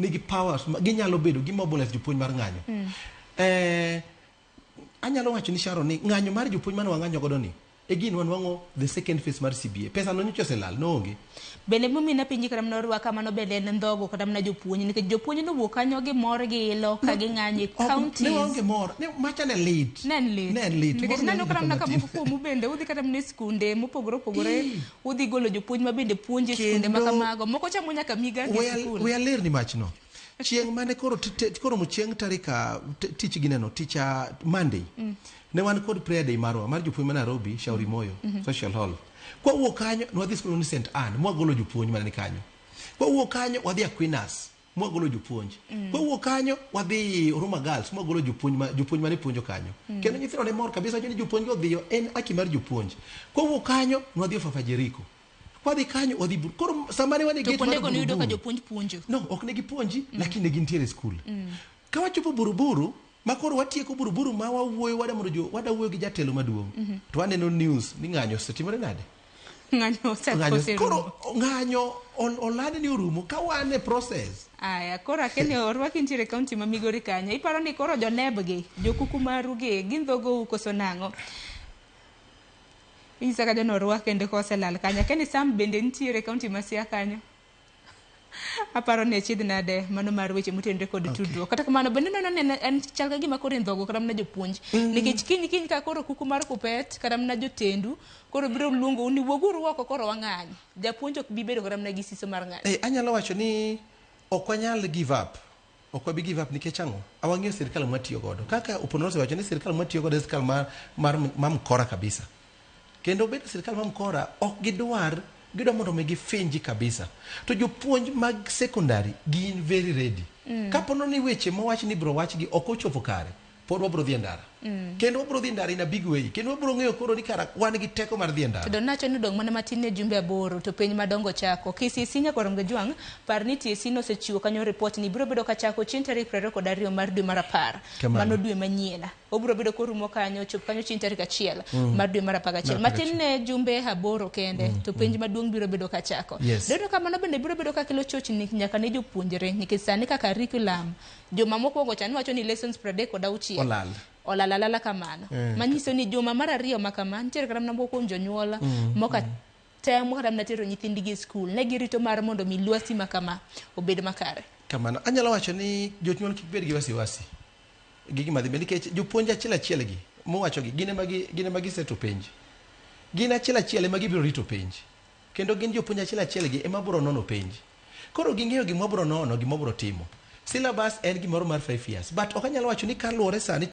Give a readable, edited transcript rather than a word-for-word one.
nigi powers ma ginyalo bedo gi mobilize jopuonj mar ng'anyo. Anyalo wacho ni, Sharon, ni ng'anyo mar jopuonj mane wang'anyo godo ni e gin wanwang'o the second phase mar CBA. Pesa no nyocha oselal, noonge. Bende momiyo napenji kata mana orwaka mano bende en ndhogo kata mana jopuonj, nikech jopuonj nowuok kanyo gi mor gi ilo ka ging'anyo e counties. Ne waonge mor. Ne, macha ne lit. Ne en lit. Ne en lit. Nikech Mor ne neno onge kata mana ka matin. moko kuomu bende udhi kata mana e skunde mopogore opogore, udhi golo jopuonj ma bende puonjo e skunde ma kamago. Moko chamo nyaka migago e sikul. We alerni machno. Chieng' mane koro koromo chieng' tarik tich gineno tich Monday. Ne wan kod prayer day marwa mar jopuonj ma Nairobi, Shauri Moyo, Social Hall. Kwawuok kanyo, ne wadhi skul ni St. Anne, mwagolo jopuonj mane ni kanyo. Kwawuok kanyo, wadhi Aquinas, mwagolo jopuonj. Kwawuok kanyo, wadhi Huruma Girls, mwagolo jopuonj ma jopuonj mane puonjo kanyo. Kendo nyithindo ne mor kabisa wacho ni jopuonj go odhiyo en haki mar jopuonj. Kwawuok kanyo, ne wadhi Ofafa Jericho. Kwadhi kanyo, wadhi Koro sama ne wan e To gate mar kuondego niyudo ka Buruburu. jopuonj puonjo. No, ok ne gipuonji, lakini ne gintiere e skul. Ka wachopo Buruburu, ma koro watieko Buruburu ma wawuoyo wada mondo jo wada wuoyo gi jatelo maduong'. To waneno news ni ng'anyo osetimore nade? Ng'anyo Ng'anyo oserumo. koro ng'anyo olandi ni orumo ka wan e process. Aya, koro akeni orwaki nitiere e kaunti ma Migori kanyo. Iparo ni koro joneb gi, jokuku maru gi, gindhogou koso nang'o? Inyisa kanyo ni orwak kendo koselal kanyo. Akeni Sam bende nitiere e kaunti ma Siaya kanyo. Aparo ni achiedh nade mano mar weche motenore kod tudruok. Kata kamano bende neno ni en chal ka gima koro indhogo kata mana jopuonj. Nikech kiny kiny ka koro kuku mar kupet kata mana jotendu koro biro luongou ni wuoguru oko koro wang'any. Japuonj ok bi bedo kata mana gi siso mar ng'anyo. Anyalo wacho ni ok wanyal give up. Ok wabi give up nikech ang'o? Awang'eyo sirkal mwatiyo godo. Kaka Opondo osewacho ni sirkal mwatiyo godo en sirkal mar mkora kabisa. Kendo bedo sirkal mar mkora ok gidwar, gidwa mondo mi gifinji kabisa. To jopuonj mag secondary gin very ready. Kapo ni weche mowach ni ibiro wachgi ok ochopo kare, pod wabiro dhi e ndara. Kendo wabiro dhi e ndara in a big way. Kendo wabiro ng'eyo koro ni kara wan gi teko mar dhi e ndara. To nacho ni odong' mana matin ne jumbe 8 to penj madongo chako. KCSE nyaka orom gi Jwang', par ni TSC nosechiwo kanyo report ni biro bedo kachako chieng' tarik 22 mar dwe mar 10. Kamano. Mano dwe manyien. Obiro bedo korumo kanyo chop kanyo chieng' tarik 1 mar dwe mar 11. Mar Matin ne jumbe 8 kende to penj maduong' biro bedo kachako. Bedo kamano bende biro bedo kakelo chochni nyaka ne jopuonjre nikech sani kaka curriculum juma mokwongo cha niwacho ni lessons 36 Olal. Olal alala kamano. Manyiso ni juma mar ariyo ma kama nitiere kata mana moko kuom jonyuol moka temo kata mana tero nyithindgi e skul ne girito mar mondo mi lwasi ma kama obed makare. Kamano. Anyalo wacho ni jonyuol kik bed gi wasiwasi gi gima dhi mbele nikech jopuonj achiel achiel gi mowacho gi gin ema giseto penj. Gin achiel achiel ema gibiro rito penj. Kendo gin jopuonj achiel achiel gi ema biro nono penj. Koro ging'eyo gima wabiro nono, gima wabiro timo. Syllabus en gimoro mar 5 years. But ok anyal wacho ni kaluwore sani.